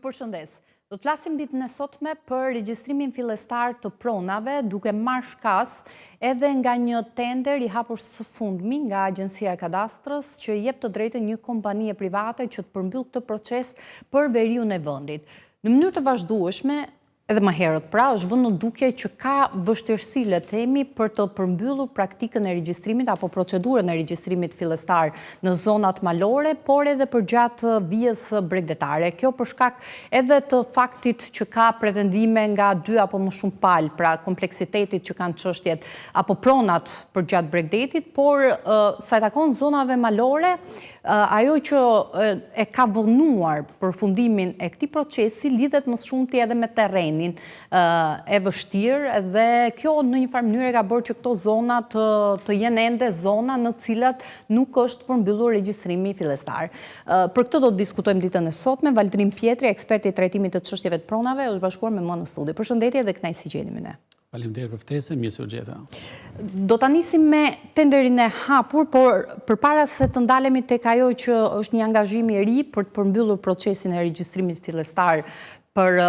përshëndes. Do të flasim ditën e sotme për regjistrimin fillestar të pronave, duke marrë shkas edhe nga një tender i hapur së fundmi nga Agjencia e Kadastrës që i jep të drejtën një kompanie private që të përmbyllë këtë proces për veriun e vendit. Në mënyrë të vazhdueshme, Edhe më herët, pra, është vënë në dukje që ka vështirësi, le të themi, për të përmbyllur praktikën e regjistrimit apo procedurën e regjistrimit fillestar në zonat malore, por edhe përgjatë vijës bregdetare. Kjo për shkak edhe të faktit që ka pretendime nga dy apo më shumë palë, pra kompleksitetit që kanë çështjet apo pronat përgjatë bregdetit, por sa i takon zonave malore, Ajo që e ka vonuar përfundimin e këtij procesi lidhet më së shumti edhe me terrenin e vështirë dhe kjo në një farë mënyre ka bërë që këto zona të, të jenë ende zona në të cilat nuk është përmbyllur regjistrimi fillestar. Për këtë do të diskutojmë ditën e sotme. Valdrin Pjetri, ekspert i trajtimit të çështjeve të pronave, është bashkuar me mua në studio. Përshëndetje dhe kënaqësi që jeni me ne. Faleminderit për ftesën, mirë se ju gjeta. Do ta nisim me tenderin e hapur, por përpara se të ndalemi tek ajo që është një angazhim i ri për të përmbyllur procesin e regjistrimit fillestar për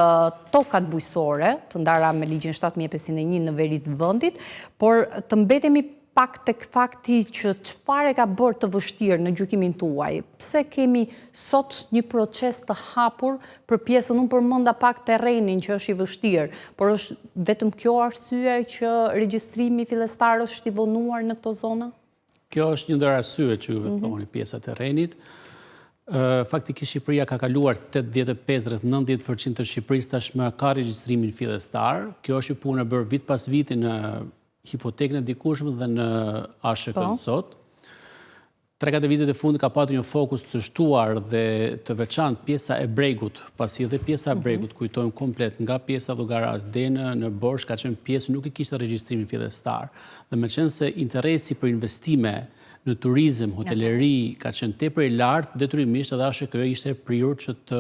tokat bujqësore, të ndara me ligjin 7501 në veri të vendit, por të mbetemi pak tek fakti që çfarë e ka bërë të vështirë në gjykimin tuaj? Pse kemi sot një proces të hapur për pjesën, unë përmenda pak terrenin që është i vështirë, por është vetëm kjo arsye që regjistrimi fillestar është i vonuar në këto zona? Kjo është një ndër arsyet që juve mhm. thoni pjesa e terrenit. Faktikisht Shqipëria ka kaluar 85 rreth 90% të Shqipërisë tashmë ka regjistrimin fillestar. Kjo është një punë e bërë vit pas viti në hipotekën e dikurshme dhe në ASHK po. sot. 3-4 vitet e fundit ka patur një fokus të shtuar dhe të veçantë pjesa e bregut, pasi edhe pjesa e mhm. bregut, kujtojmë komplet nga pjesa e Llogarasë deri në, në Borsh ka qenë pjesë nuk e kishte regjistrimin fillestar. Dhe meqenëse interesi për investime në turizëm, hoteleri, ka qenë tepër i lartë, detyrimisht edhe ASHK ishte e prirur që të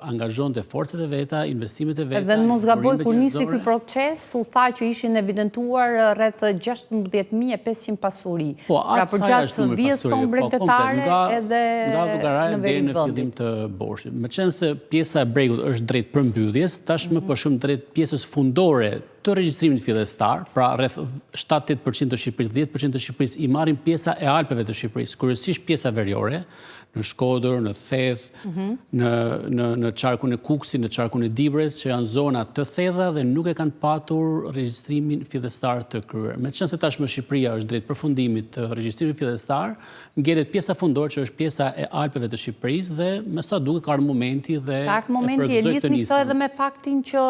angazhonte forcat e veta, investimet e veta. Dhe në mos gaboj, kur nisi ky proces, u tha që ishin evidentuar rreth 16.500 pasuri. Po, pra përgjatë vijës tonë po, bregdetare edhe në veri të vendit. Fillim të Borshit. Meqenëse pjesa e bregut është drejt përmbylljes, tashmë mhm. po shumë drejt pjesës fundore të regjistrimit fillestar, pra rreth 7-8% të Shqipërisë, 10% të Shqipërisë i marrin pjesa e Alpeve të Shqipërisë, kryesisht pjesa veriore, në Shkodër, në Theth, mhm. në në në qarkun e Kukësit, në qarkun e Dibrës, që janë zona të thella dhe nuk e kanë patur regjistrimin fillestar të kryer. Meqenëse tashmë Shqipëria është drejt përfundimit të regjistrimit fillestar, ngelet pjesa fundore që është pjesa e Alpeve të Shqipërisë dhe me sa duket ka ardhur momenti dhe ka ardhur momenti e lidhni këtë edhe me faktin që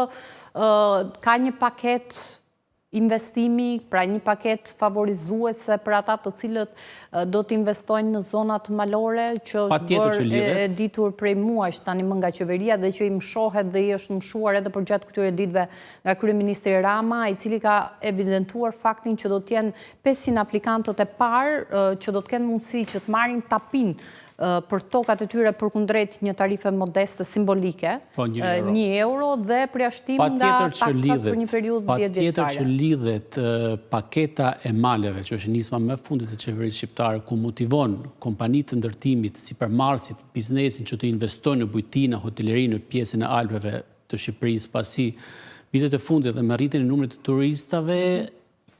Ka një paketë investimi, pra një paketë favorizuese për ata të cilët do të investojnë në zonat malore, që është bërë e ditur prej muajsh tani më nga qeveria dhe që i mëshohet dhe i është mëshuar edhe përgjatë këtyre ditëve nga kryeministri Rama, i cili ka evidentuar faktin që do të jenë 500 aplikantët e parë që do të kenë mundësi që të marrin tapinë për tokat e tyre përkundrejt një tarife modeste simbolike, po, një euro dhe përjashtim nga taksat për një periudhë 10 vjeçare. Patjetër që lidhet paketa e maleve, që është nisma më e fundit e qeverisë shqiptare, ku motivon kompanitë e ndërtimit, sipërmarrësit, biznesin që të investojnë në bujtina, hoteleri në pjesën e Alpeve të Shqipërisë, pasi vitet e fundit dhe me rritjen e numrit të turistave,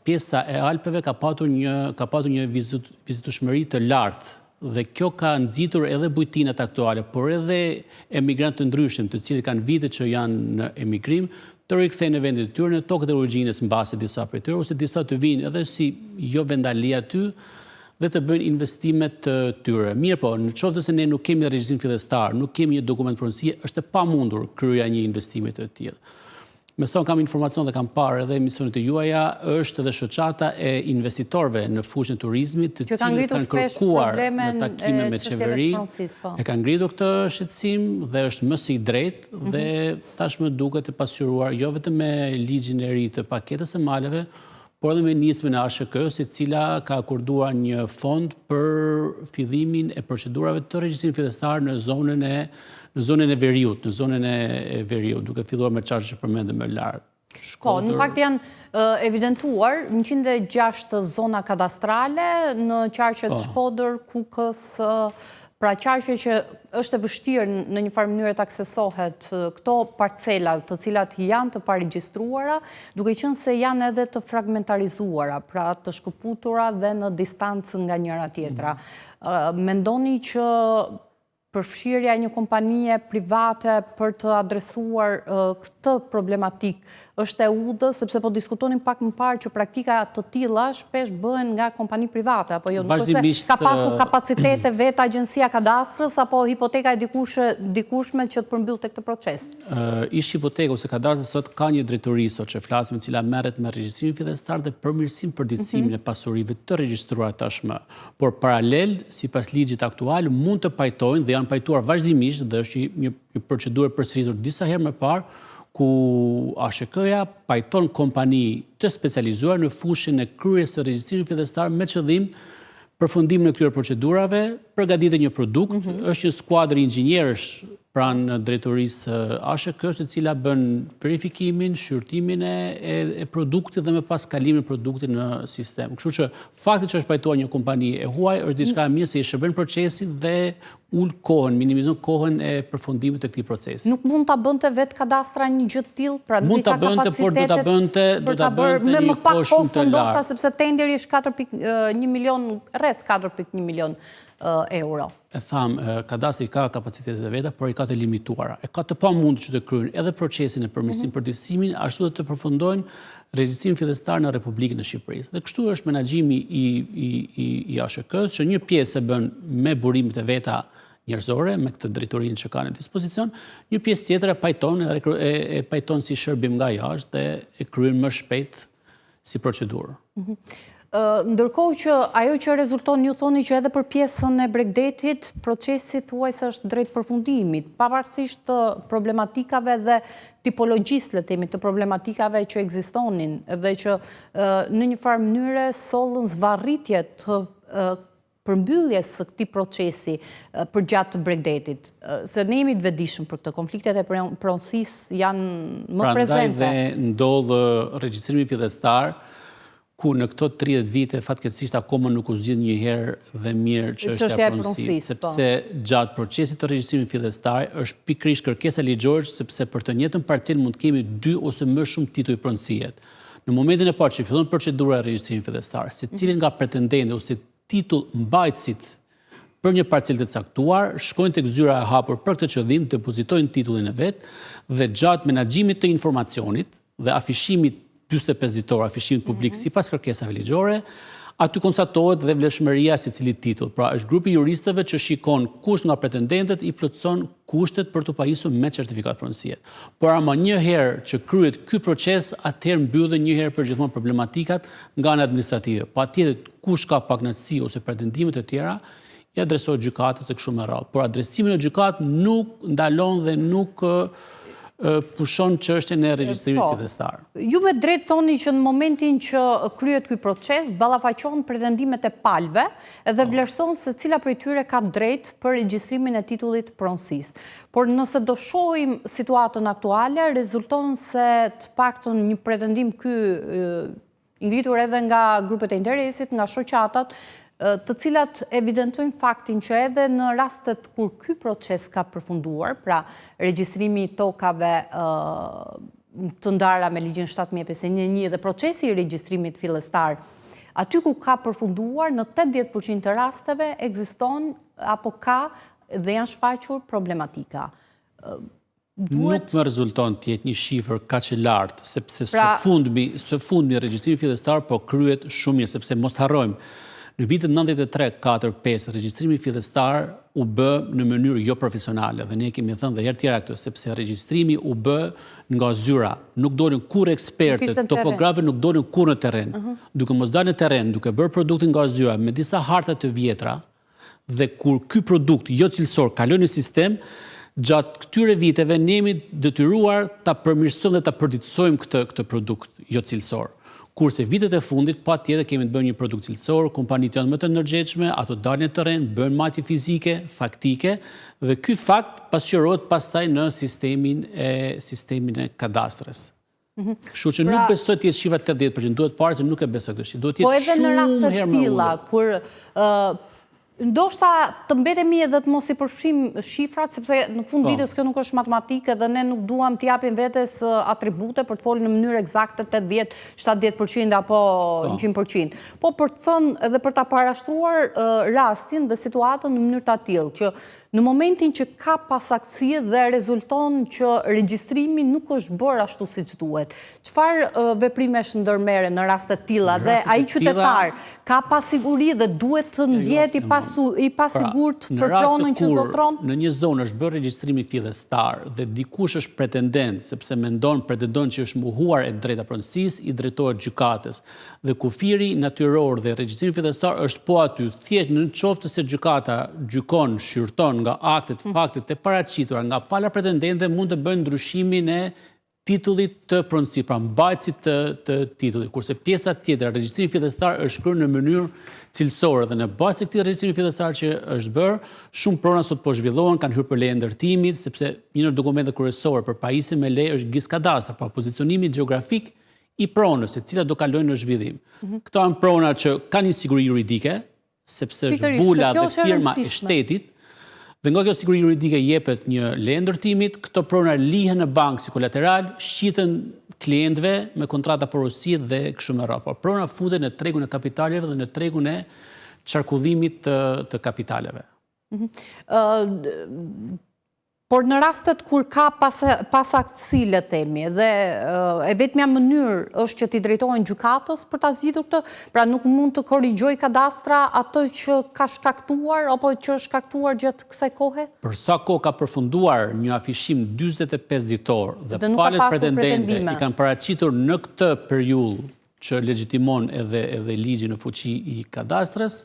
Pjesa e Alpeve ka patur një ka patur një vizitueshmëri të lartë dhe kjo ka nxitur edhe bujtinat aktuale, por edhe emigrantë të ndryshëm, të cilët kanë vite që janë në emigrim, të rikthehen në vendin e tyre, në tokat e origjinës mbase disa prej tyre, ose disa të vijnë edhe si jo vendali aty dhe të bëjnë investimet të tyre. Mirëpo, në qoftë se ne nuk kemi regjistrim fillestar, nuk kemi një dokument pronësie, është e pamundur kryerja e një investimi të tillë. Me sa kam informacion dhe kam parë edhe emisionet e juaja, është edhe shoqata e investitorëve në fushën e turizmit, të cilët kanë kërkuar në takime me qeverinë, po. e kanë ngritur këtë shqetësim dhe është më se i drejtë mhm. dhe tashmë duket e pasqyruar jo vetëm me ligjin e ri të paketës së maleve, por edhe me nismën e ASHK-së, e cila ka akorduar një fond për fillimin e procedurave të regjistrimit fillestar në zonën e në zonën e veriut, në zonën e veriut, duke filluar me qarqet që përmendëm më lart. Po, në fakt janë evidentuar 106 zona kadastrale në qarqet po. Shkodër, Kukës, Pra qarqe që është e vështirë në një farë mënyre të aksesohet këto parcela të cilat janë të paregjistruara, duke qenë se janë edhe të fragmentarizuara, pra të shkëputura dhe në distancë nga njëra tjetra. Mm. Mendoni që përfshirja e një kompanie private për të adresuar këtë problematikë është e udhës, sepse po diskutonim pak më parë që praktika të tilla shpesh bëhen nga kompani private, apo jo, nuk është se ka pasur kapacitete vetë agjencia e kadastrës apo hipoteka e dikurshme që të përmbyllte këtë proces. Ish hipoteka ose kadastra sot ka një drejtori sot që flasim e cila merret me regjistrimin fillestar dhe përmirësim përditësimin mhm. e pasurive të regjistruara tashmë. Por paralel, sipas ligjit aktual, mund të pajtojnë dhe janë pajtuar vazhdimisht dhe është një, një procedurë e përsëritur disa herë më parë, ku ASHK-ja pajton kompani të specializuar në fushën e kryerjes së regjistrimit fillestar me qëllim përfundimin e këtyre procedurave, përgatitet një produkt, mm -hmm. është një skuadër inxhinierësh pranë drejtorisë së ASHK-së, e cila bën verifikimin, shqyrtimin e, e, e produktit dhe më pas kalimin e produktit në sistem. Kështu që fakti që është pajtuar një kompani e huaj është diçka e mirë se i shërben procesit dhe ul kohën, minimizon kohën e përfundimit të këtij procesi. Nuk mund ta bënte vetë kadastra një gjë të tillë, pra nuk i ka kapacitetet por do ta bënte, do ta bënte me më pak kosto ndoshta sepse tenderi është 4.1 milion, rreth 4.1 milion euro. E thamë, kadastri ka kapacitetet e veta, por i ka të limituara. E ka të pamundur që të kryejnë edhe procesin e përmirësim mhm. përditësimin, ashtu dhe të përfundojnë regjistrimin fillestar në Republikën e Shqipërisë. Dhe kështu është menaxhimi i, i, i, i ASHK-së, që një pjesë e bën me burimet e veta njerëzore, me këtë drejtorinë që ka në dispozicion, një pjesë tjetër e pajton, e, e pajton si shërbim nga jashtë dhe e kryen më shpejt si procedurë. Mhm. Ndërkohë që ajo që rezulton, ju thoni që edhe për pjesën e bregdetit, procesi thuajse është drejt përfundimit, pavarësisht të problematikave dhe tipologjisë, le të themi, të problematikave që ekzistonin dhe që në një farë mënyre sollën zvarritje të përmbylljes së këtij procesi përgjatë bregdetit, se ne jemi të vetëdijshëm për këtë, konfliktet e pronësisë janë më prezente. Prandaj dhe ndodh regjistrimi fillestar, ku në këto 30 vite fatkeqësisht akoma nuk u zgjidh një herë dhe mirë çështja e pronësisë, po. sepse gjatë procesit të regjistrimit fillestar është pikërisht kërkesa ligjore sepse për të njëjtën parcelë mund të kemi dy ose më shumë tituj pronësie. Në momentin e parë që fillon procedura e regjistrimit fillestar, secili nga pretendentët ose titull mbajtësit për një parcelë të caktuar, shkojnë tek zyra e hapur për këtë qëllim, depozitojnë titullin e vet dhe gjatë menaxhimit të informacionit dhe afishimit 45 ditor, afishimit publik mhm. sipas kërkesave ligjore, aty konstatohet dhe vlefshmëria e secilit titull. Pra është grupi i juristëve që shikon kush nga pretendentët i plotëson kushtet për t'u pajisur me certifikatë pronësie. Por ama një herë që kryhet ky proces, atëherë mbyllen një herë përgjithmonë problematikat nga ana administrative. Patjetër kush ka pakënaqësi ose pretendime të tjera, i adresohet gjykatës e kështu me radhë. Por adresimi në gjykatë nuk ndalon dhe nuk pushon çështjen e regjistrimit po, fillestar. Ju me të drejtë thoni që në momentin që kryhet ky proces, ballafaqohen pretendimet e palëve dhe po. vlerëson se cila prej tyre ka të drejtë për regjistrimin e titullit të pronësisë. Por nëse do shohim situatën aktuale, rezulton se të paktën një pretendim ky i ngritur edhe nga grupet e interesit, nga shoqatat, të cilat evidentojnë faktin që edhe në rastet kur ky proces ka përfunduar, pra regjistrimi i tokave të ndara me ligjin 7501 dhe procesi i regjistrimit fillestar, aty ku ka përfunduar në 80% të rasteve ekziston apo ka dhe janë shfaqur problematika. Duhet... Nuk më rezulton të jetë një shifër kaq e lartë, sepse së pra... fundmi, së fundmi regjistrimi fillestar po kryhet shumë mirë, sepse mos harrojmë, në vitet 93, 4, 5, regjistrimi fillestar u bë në mënyrë jo profesionale dhe ne kemi thënë dhe herë tjera këtë, sepse regjistrimi u bë nga zyra, nuk dolën kurrë ekspertët, topografët nuk dolën kurrë në terren. Uh mhm. -huh. Duke mos dalë në terren, duke bërë produktin nga zyra me disa harta të vjetra, Dhe kur ky produkt jo cilësor kaloi në sistem, gjatë këtyre viteve ne jemi detyruar ta përmirësojmë dhe ta përditësojmë këtë këtë produkt jo cilësor. Kurse vitet e fundit patjetër kemi të bëjmë një produkt cilësor, kompanitë janë më të ndërgjegjshme, ato dalin në terren, bëjnë matje fizike, faktike dhe ky fakt pasqyrohet pastaj në sistemin e sistemin e kadastrës. Mhm. Kështu që nuk pra- besoj të jetë shifra 80%, duhet parë se nuk e besoj këtë shifër. Duhet të po jetë shumë herë më. Po edhe në raste të tilla kur. Ndoshta të mbetemi edhe të mos i përfshijmë shifrat, sepse në fund po. ditës kjo nuk është matematikë dhe ne nuk duam t'i japim vetes atribute për të folur në mënyrë ekzakte 80, 70% apo 100%. Po. po për të thënë edhe për ta parashtruar rastin dhe situatën në mënyrë të atillë që Në momentin që ka pasaktësi dhe rezulton që regjistrimi nuk është bërë ashtu siç duhet, çfarë veprimesh ndërmerren në raste të tilla dhe ai qytetar ka pasiguri dhe duhet të ndjehet i pra, pasigurt pra, për pronën që zotëron? Në një zonë është bërë regjistrimi fillestar dhe dikush është pretendent, sepse mendon, pretendon që është mohuar e drejta e pronësisë, i drejtohet gjykatës. Dhe kufiri natyror dhe regjistrimi fillestar është po aty, thjesht në qoftë se gjykata gjykon, shqyrton nga aktet, mm. faktet e paraqitura nga pala pretendente mund të bëjnë ndryshimin e titullit të pronësisë, pra mbajtësit të, të titullit, kurse pjesa tjetër, regjistrimi fillestar është kryer në mënyrë cilësore dhe në bazë të këtij regjistrimi fillestar që është bërë, shumë prona sot po zhvillohen, kanë hyrë për leje ndërtimit, sepse një ndër dokumentet kryesore për pajisjen me leje është GIS kadastra, pra pozicionimi gjeografik i pronës, e cila do kalojë në zhvillim. Mhm. Këto janë prona që kanë një siguri juridike, sepse është vula dhe firma e shtetit, dhe nga kjo siguri juridike jepet një leje ndërtimit, këto prona lihen në bankë si kolateral, shiten klientëve me kontrata porosi dhe kështu me radhë. Por prona futen në tregun e kapitaleve dhe në tregun e qarkullimit të, të kapitaleve. Mhm. Por në rastet kur ka pasaktësi, le të themi, dhe e vetmja mënyrë është që t'i drejtohen gjykatës për ta zgjidhur këtë, pra nuk mund të korrigjojë kadastra atë që ka shkaktuar apo që është shkaktuar gjatë kësaj kohe? Për sa kohë ka përfunduar një afishim 45 ditor dhe palët pretendente i kanë paraqitur në këtë periudhë që legjitimon edhe edhe ligji në fuqi i kadastrës,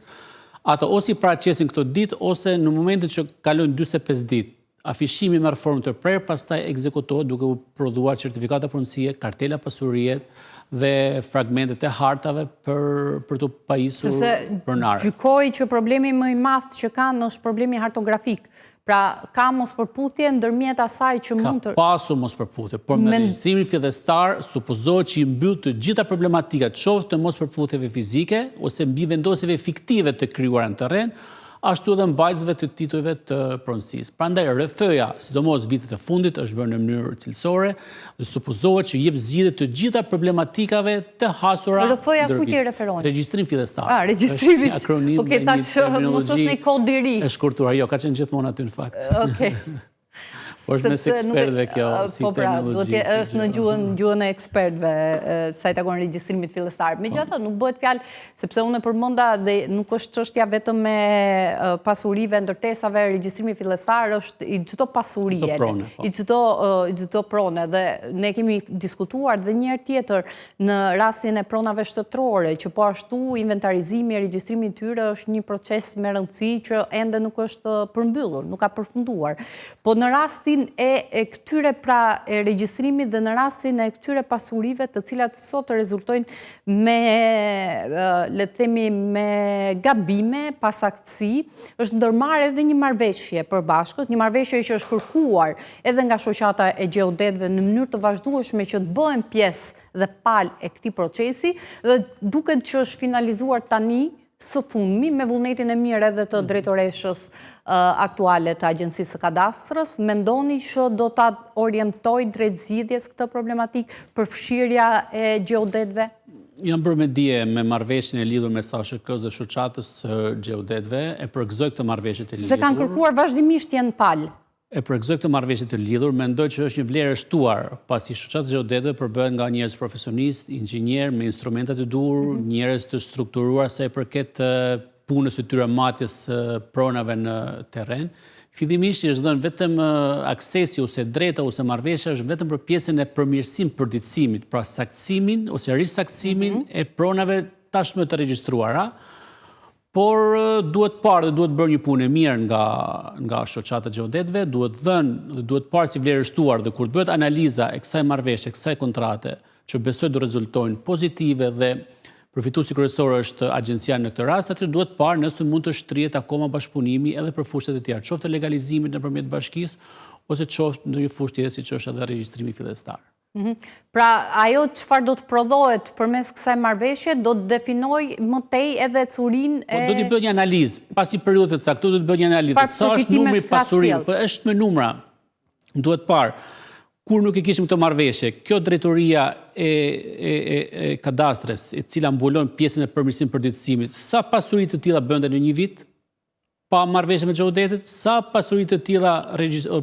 ato ose i paraqesin këto ditë ose në momentin që kalojnë 45 ditë, afishimi merr formë të prerë, pastaj ekzekutohet duke u prodhuar certifikata pronësie, kartela pasurie dhe fragmentet e hartave për për t'u pajisur pronarët. Sepse gjykoj që problemi më i madh që kanë është problemi hartografik. Pra, ka mospërputhje ndërmjet asaj që mund të... Ka pasur mospërputhje, por me regjistrimin fillestar supozohet që i mbyll të gjitha problematikat, qoftë të mospërputhjeve fizike ose mbivendosjeve fiktive të krijuara në terren, ashtu edhe mbajtësve të titujve të pronësisë. Prandaj RF-ja, sidomos vitet e fundit, është bërë në mënyrë cilësore dhe supozohet që jep zgjidhje të gjitha problematikave të hasura RF-ja kujt i referoheni? Regjistrim fillestar. Ah, regjistrimi. Është akronim Okej, thashë, mos është një kod i ri. E shkurtuar, jo, ka qenë gjithmonë aty në fakt. Okej. Po është mes ekspertëve kjo si po pra, terminologji. Po pra, është në gjuhën gjuhën e ekspertëve sa i takon regjistrimit fillestar. Megjithatë, nuk bëhet fjalë sepse unë e përmenda dhe nuk është çështja vetëm e pasurive, ndërtesave, regjistrimi fillestar është i çdo pasurie, po. i çdo i çdo prone dhe ne kemi diskutuar dhe një herë tjetër në rastin e pronave shtetërore, që po ashtu inventarizimi e regjistrimi i tyre është një proces me rëndësi që ende nuk është përmbyllur, nuk ka përfunduar. Po në rastin e, e këtyre pra e regjistrimit dhe në rastin e këtyre pasurive të cilat sot rezultojnë me, le të themi, me gabime, pasaktësi, është ndërmarrë edhe një marrëveshje e përbashkët, një marrëveshje që është kërkuar edhe nga shoqata e gjeodetëve në mënyrë të vazhdueshme që të bëhen pjesë dhe palë e këtij procesi dhe duket që është finalizuar tani së fundmi me vullnetin e mirë edhe të mhm. drejtoreshës aktuale të Agjencisë së Kadastrës, mendoni që do ta orientojë drejt zgjidhjes këtë problematikë përfshirja e gjeodetëve? Jam bërë me dije me marrëveshjen e lidhur mes ASHK-së dhe Shoqatës së Gjeodetëve, e përgëzoj këtë marrëveshje të lidhur. Se kanë kërkuar vazhdimisht të jenë palë. E përgëzoj këtë marrëveshje të lidhur, mendoj që është një vlerë e shtuar, pasi Shoqata e Gjeodetëve përbëhet nga njerëz profesionistë, inxhinierë me instrumentat e duhur, mhm. njerëz të strukturuar sa i përket punës së tyre matjes së pronave në terren. Fillimisht i është dhënë vetëm aksesi ose drejta ose marrëveshja është vetëm për pjesën e përmirësim përditësimit, pra saktësimin ose risaktësimin mm -hmm. e pronave tashmë të regjistruara, Por duhet parë dhe duhet bërë një punë e mirë nga nga shoqata e gjeodetëve, duhet dhënë dhe duhet parë si vlerë e shtuar dhe kur të bëhet analiza e kësaj marrëveshje, kësaj kontrate, që besoj do rezultojnë pozitive dhe përfituesi kryesor është agjencia në këtë rast, atëherë duhet parë nëse mund të shtrihet akoma bashkëpunimi edhe për fushat e tjera, qoftë legalizimit nëpërmjet bashkisë ose qoftë ndonjë fushë tjetër siç është edhe regjistrimi fillestar. Mhm. Pra, ajo çfarë do të prodhohet përmes kësaj marrëveshje, do të definojë më tej edhe ecurinë po, e... Do të bëhet një analizë, pas një periudhe të caktuar do të bëhet një analizë. Sa është numri i pasurive, po është me numra, duhet parë. Kur nuk e kishim këtë marrëveshje, kjo drejtoria e, e, e, e kadastrës, e cila mbulon pjesën e përmirësim përditësimit, sa pasuri të tilla bënte në një vit? pa marrëveshje me gjeodetit, sa pasuri të tilla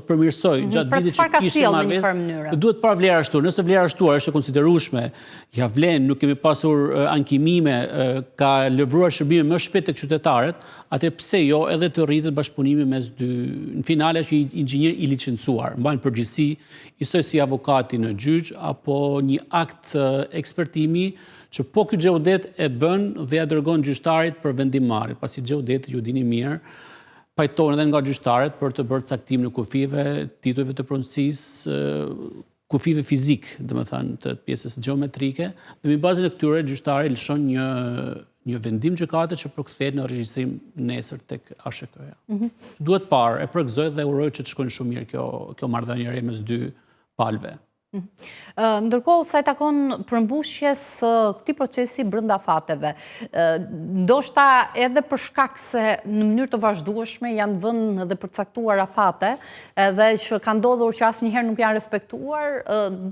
përmirësoi mhm, gjatë pra vitit që kishte marrëveshje. Duhet parë vlera e shtuar. Nëse vlera e shtuar është e konsiderueshme, ja vlen, nuk kemi pasur ankimime, ka livruar shërbime më shpejt tek qytetarët, atëherë pse jo edhe të rritet bashkëpunimi mes dy. Në finale është një inxhinier i licencuar, mban përgjegjësi, njësoj si avokati në gjyq apo një akt ekspertimi që po ky gjeodet e bën dhe ia dërgon gjyqtarit për vendimmarrje, pasi gjeodetit ju dini mirë, pajtohen edhe nga gjyqtarët për të bërë caktimin e kufijve, titujve të pronësisë, kufijve fizikë, domethënë të pjesës gjeometrike, dhe mbi bazën e këtyre gjyqtari lëshon një një vendim gjykate që përkthehet në regjistrim nesër tek ASHK-ja. Mhm. Duhet parë, e përgëzoj dhe uroj që të shkojnë shumë mirë kjo kjo marrëdhënie e re mes dy palëve. Ndërkohë, sa i takon përmbushjes së këtij procesi brenda afateve, ndoshta edhe për shkak se në mënyrë të vazhdueshme janë vënë dhe përcaktuar afate, edhe që ka ndodhur që asnjëherë nuk janë respektuar,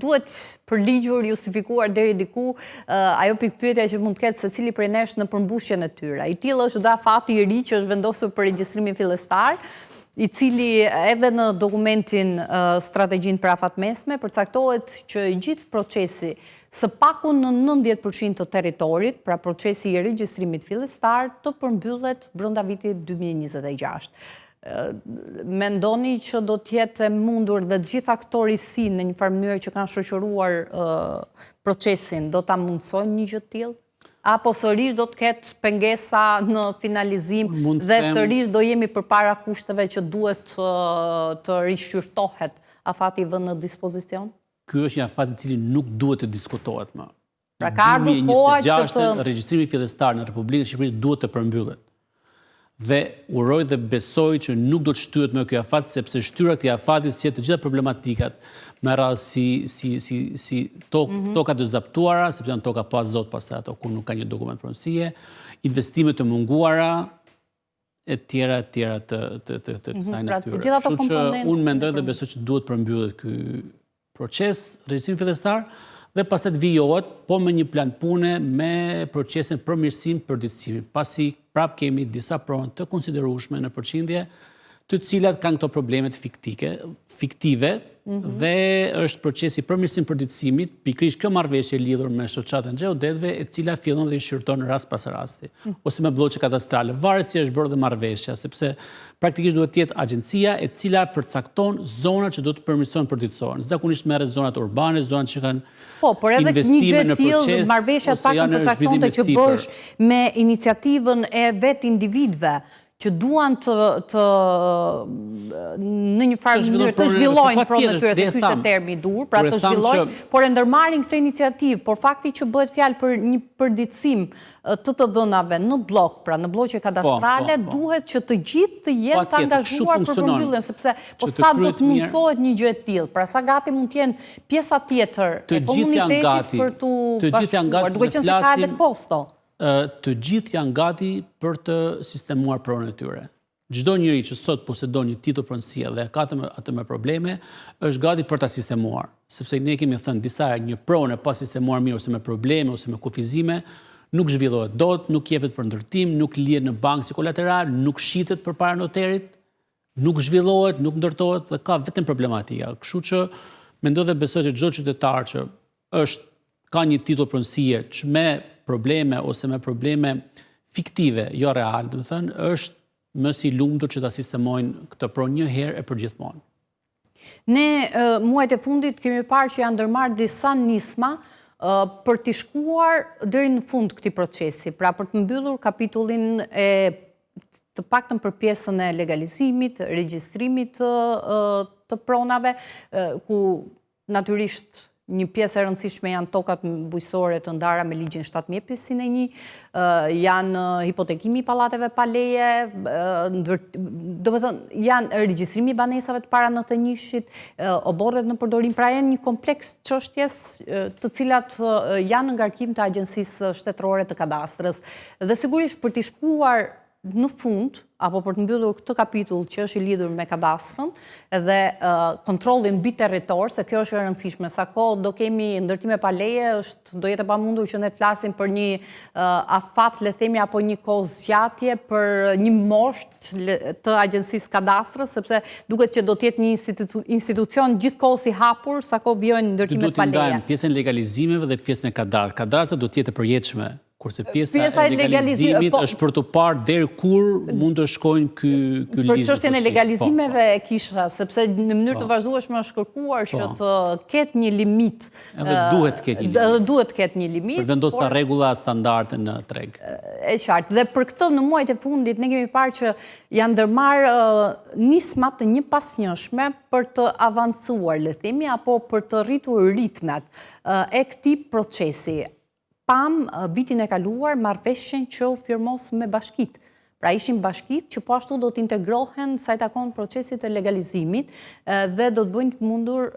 duhet përligjur, justifikuar deri diku ajo pikëpyetja që mund të ketë secili prej nesh në përmbushjen e tyre. I tillë është dhe afati i ri që është vendosur për regjistrimin fillestar, i cili edhe në dokumentin strategjinë për afatmesme, përcaktohet që i gjithë procesi së paku në 90% të territorit, pra procesi i regjistrimit fillestar, të përmbyllet brenda vitit 2026. Mendoni që do të jetë e mundur dhe të gjitha këto risi në një farë mënyre që kanë shoqëruar procesin, do ta mundësojnë një gjë të tillë? Apo sërish do të ketë pengesa në finalizim dhe sërish do jemi përpara kushteve që duhet të rishqyrtohet afati i vënë në dispozicion? Ky është një afat i cili nuk duhet të diskutohet më. Pra ka ardhur koha që të... Regjistrimi fillestar në Republikën e Shqipërisë duhet të përmbyllet. Dhe uroj dhe besoj që nuk do të shtyhet më ky afat sepse shtyrja e këtij afati sjell të gjitha problematikat me radhë si si si si tok, mm -hmm. toka të zaptuara, sepse janë toka pa zot pastaj ato kur nuk ka një dokument pronësie, investime të munguara e tjera e tjera të të të të mhm, kësaj pra, natyre. Kështu që unë mendoj dhe besoj që duhet përmbyllet ky proces, regjistrimi fillestar dhe pastaj të vijohet po me një plan pune me procesin përmirësim përditësimin, pasi prap kemi disa pronë të konsiderueshme në përqindje, të cilat kanë këto problemet fiktike, fiktive mhm. dhe është procesi përmirësim përditësimit, pikërisht kjo marrëveshje lidhur me shoqatën e gjeodetëve, e cila fillon dhe i shqyrton rast pas rasti, mhm. ose me blloqe kadastrale, varet si është bërë dhe marrëveshja, sepse Praktikisht duhet të jetë agjencia e cila përcakton zonat që do të përmirësohen përditësohen. Zakonisht merret zonat urbane, zonat që kanë Po, por edhe një gjë e tillë, marrëveshja të paktën përcaktonte që bëhesh me iniciativën e vetë individëve që duan të të në një farë mënyrë të zhvillojnë pronën e tyre, se ky është termi i duhur, pra të zhvillojnë, por e ndërmarrin këtë iniciativë, por fakti që bëhet fjalë për një përditësim të të dhënave në bllok, pra në blloqe po, kadastrale, po, po. duhet që të gjithë të jenë të angazhuar për përmbylljen, sepse po sa do të mundësohet një gjë e tillë, pra sa gati mund të jenë pjesa tjetër e komunitetit për t'u bashkuar, duke qenë se ka edhe kosto. Të gjithë janë gati për të sistemuar pronën e tyre. Çdo njeri që sot posedon një titull pronësie dhe e ka atë me probleme, është gati për ta sistemuar. Sepse ne kemi thënë disa herë një pronë e pasistemuar mirë ose me probleme ose me kufizime, nuk zhvillohet dot, nuk jepet për ndërtim, nuk lihet në bankë si kolateral, nuk shitet përpara noterit, nuk zhvillohet, nuk ndërtohet dhe ka vetëm problematika. Kështu që mendoj dhe besoj që çdo qytetar që është ka një titull pronësie që me probleme ose me probleme fiktive, jo real, domethënë, është më se i lumtur që ta sistemojnë këtë pronë një herë e përgjithmonë. Ne muajt e fundit kemi parë që janë ndërmarrë disa nisma për t'i shkuar deri në fund këtij procesi, pra për të mbyllur kapitullin e të paktën për pjesën e legalizimit, regjistrimit të, të pronave, ku natyrisht. Një pjesë e rëndësishme janë tokat bujqësore të ndara me ligjin 7501, janë hipotekimi i pallateve pa leje, domethënë, janë regjistrimi i banesave të para 91-shit, oborret në përdorim, pra janë një kompleks çështjesh të cilat janë në ngarkim të Agjencisë Shtetërore të Kadastrës. Dhe sigurisht për t'i shkuar në fund, apo për të mbyllur këtë kapitull që është i lidhur me kadastrën dhe kontrollin mbi territor, se kjo është e rëndësishme, sa kohë do kemi ndërtime pa leje, është do jetë e pamundur që ne të flasim për një afat, le themi, apo një kohëzgjatje për një moshë të agjencisë kadastrës, sepse duket që do të jetë një institucion gjithkohës i hapur, sa kohë vijojnë ndërtimet pa leje. Duhet të ndajmë pjesën e legalizimeve dhe pjesën e kadastrës. Kadastra do të jetë e përjetshme, Kurse pjesa e legalizimit po, është për të parë deri kur mund të shkojnë ky ky ligj. Për çështjen e po, legalizimeve po. e kisha, sepse në mënyrë të vazhdueshme është kërkuar që të ketë një limit. Edhe duhet të ketë një limit. Edhe duhet të ketë një limit. Për vendosur rregulla standarde në treg. E qartë. Dhe për këtë në muajt e fundit ne kemi parë që janë ndërmarrë nisma të njëpasnjëshme për të avancuar, le themi, apo për të rritur ritmet e këtij procesi. Pamë vitin e kaluar marrëveshjen që u firmos me bashkitë. Pra ishin bashkitë që po ashtu do të integrohen sa i takon procesit të legalizimit dhe do të bëjnë të mundur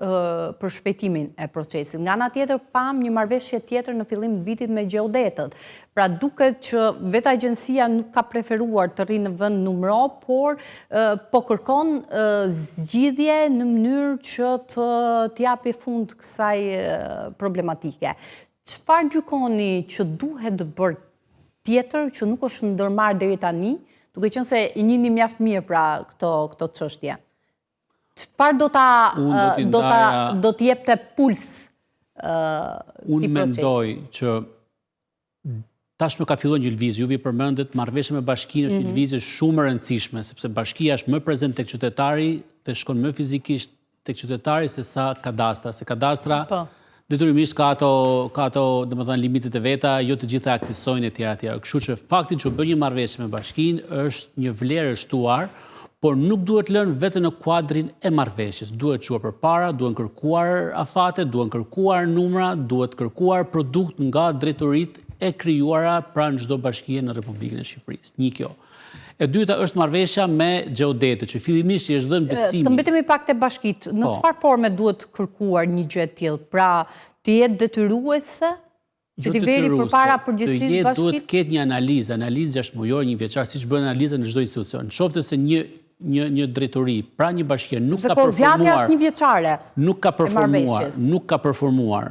përshpejtimin e procesit. Nga ana tjetër pamë një marrëveshje tjetër në fillim të vitit me gjeodetët. Pra duket që vetë agjencia nuk ka preferuar të rri në vend numëro, por po kërkon zgjidhje në mënyrë që të t'i japi fund kësaj problematike. Çfarë gjykoni që duhet bërë tjetër që nuk është ndërmarrë deri tani, duke qenë se i njihni mjaft mirë pra këto këto çështje? Çfarë do ta do ta do t'i jepte puls këtij procesi? Unë mendoj që tashmë ka filluar një lëvizje, juve i përmendët marrëveshja me bashkinë është një mhm. lëvizje shumë e rëndësishme, sepse bashkia është më prezent tek qytetari dhe shkon më fizikisht tek qytetari se sa kadastra, se kadastra po. detyrimisht ka ato, ka ato, domethënë, limitet e veta, jo të gjitha aksesojnë e tjera, tjera. Kështu që fakti që u bë një marrëveshje me bashkinë është një vlerë e shtuar, por nuk duhet lënë vetëm në kuadrin e marrëveshjes. Duhet çuar përpara, duhen kërkuar afate, duhen kërkuar numra, duhet kërkuar produkt nga drejtoritë e krijuara pranë çdo bashkie në Republikën e Shqipërisë. Një kjo. E dyta është marrëveshja me gjeodetët, që fillimisht i është dhënë besimi. Të mbetemi pak te bashkitë, në po. çfarë forme duhet kërkuar një gjë e tillë? Pra, të jetë detyruese që jo t'i veri përpara përgjegjësisë bashkitë? Duhet të ketë një analizë, analizë gjashtëmujore, njëvjeçare, siç bëhen analiza në çdo institucion. Në qoftë se një një një drejtori, pra një bashkie nuk ka performuar. është njëvjeçare. Nuk ka performuar, nuk ka performuar.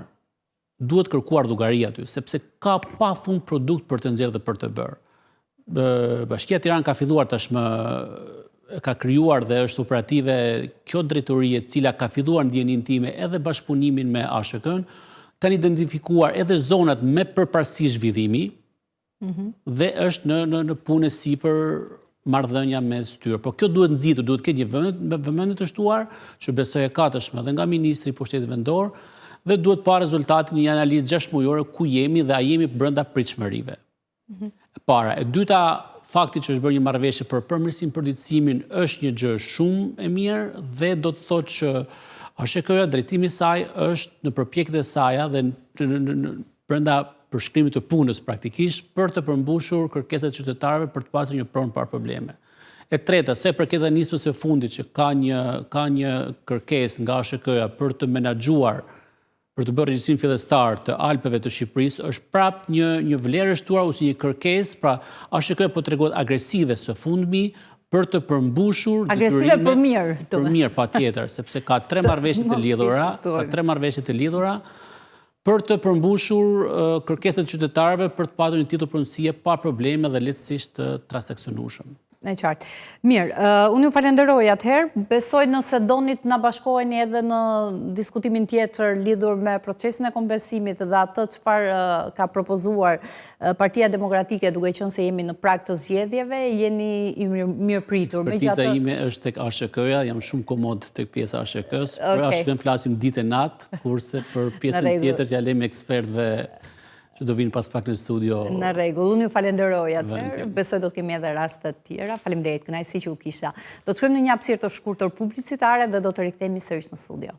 Duhet kërkuar llogari aty, sepse ka pafund produkt për të nxjerrë dhe për të bërë. Bashkia Tiranë ka filluar tashmë ka krijuar dhe është operative kjo drejtori e cila ka filluar në dijeninë time edhe bashkëpunimin me ASHK-në, kanë identifikuar edhe zonat me përparësi zhvillimi, mhm. dhe është në, në, në punë e sipër marrëdhënia mes tyre. Por kjo duhet nxitur, duhet të ketë një vëmendje të shtuar, që besoj e ka tashmë edhe nga ministri i Pushtetit Vendor, dhe duhet parë rezultatin një analizë gjashtëmujore ku jemi dhe a jemi brenda pritshmërive. Mhm. E para, e dyta, fakti që është bërë një marrëveshje për përmirësim përditësimin është një gjë shumë e mirë dhe do të thotë që ASHK-ja drejtimi i saj është në përpjekjet e saja dhe në brenda përshkrimit të punës praktikisht për të përmbushur kërkesat e qytetarëve për të pasur një pronë pa probleme. E treta, sa i përket nismës së fundit që ka një ka një kërkesë nga ASHK-ja për të menaxhuar për të bërë regjistrim fillestar të Alpeve të Shqipërisë është prap një një vlerë e shtuar ose një kërkesë, pra ASHK po tregohet agresive së fundmi për të përmbushur agresive për mirë, për mirë patjetër, sepse ka tre marrëveshje të lidhura, ka tre marrëveshje të lidhura për të përmbushur kërkesat e qytetarëve për të patur një titull pronësie pa probleme dhe lehtësisht të transaksionueshëm. E qartë. Mirë, unë ju falenderoj atëherë, besoj nëse doni të na bashkoheni edhe në diskutimin tjetër lidhur me procesin e kompensimit dhe atë çfarë ka propozuar Partia Demokratike duke qenë se jemi në prag të zgjedhjeve, jeni i mirëpritur. Ekspertiza ime është tek ASHK-ja, jam shumë komod tek pjesa e ASHK-së, për ASHK-në flasim ditë e natë, kurse për pjesën tjetër t'ia lëmë ekspertëve që do vinë pas pak në studio. Në rregull, unë ju falenderoj atëherë, besoj do të kemi edhe raste të tjera. Faleminderit, kënaqësi që ju kisha. Do të shkojmë në një hapësirë të shkurtër publicitare dhe do të rikthehemi sërish në studio.